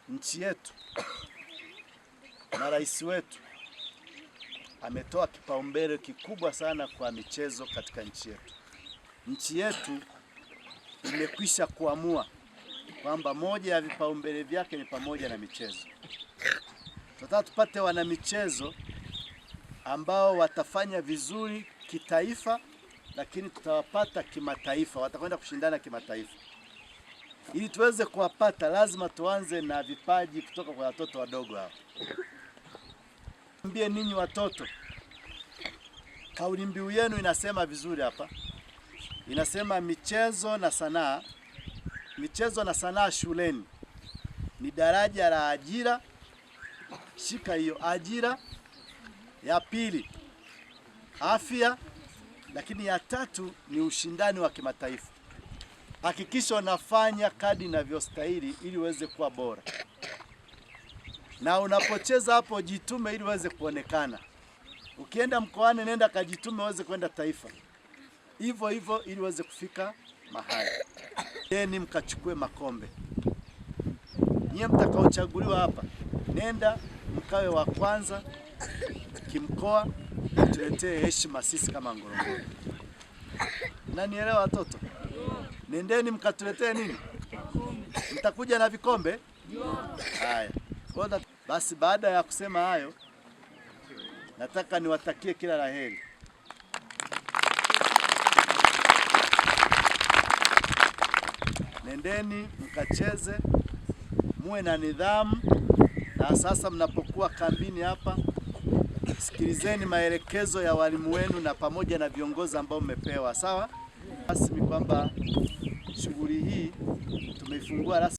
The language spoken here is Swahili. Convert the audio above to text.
Nchi yetu na rais wetu ametoa kipaumbele kikubwa sana kwa michezo katika nchi yetu. Nchi yetu imekwisha kuamua kwamba moja ya vipaumbele vyake ni pamoja na michezo. Tunataka tupate wanamichezo ambao watafanya vizuri kitaifa, lakini tutawapata kimataifa, watakwenda kushindana kimataifa. Ili tuweze kuwapata, lazima tuanze na vipaji kutoka kwa watoto wadogo hapa. Mbie ninyi watoto, kauli mbiu yenu inasema vizuri hapa, inasema michezo na sanaa, michezo na sanaa shuleni ni daraja la ajira. Shika hiyo ajira. Ya pili afya, lakini ya tatu ni ushindani wa kimataifa. Hakikisha unafanya kadi inavyostahili ili uweze kuwa bora, na unapocheza hapo jitume ili uweze kuonekana. Ukienda mkoani, nenda kajitume uweze kwenda taifa, hivyo hivyo ili uweze kufika mahali. Nendeni mkachukue makombe. Nyie mtakaochaguliwa hapa, nenda mkawe wa kwanza kimkoa, tuletee heshima sisi kama Ngorongoro. Nanielewa watoto? Nendeni mkatuletee nini? Mtakuja na vikombe? Haya. Basi baada ya kusema hayo, nataka niwatakie kila la heri. Nendeni mkacheze, muwe na nidhamu, na sasa mnapokuwa kambini hapa, sikilizeni maelekezo ya walimu wenu na pamoja na viongozi ambao mmepewa, sawa? Rasmi kwamba shughuli hii tumeifungua rasmi.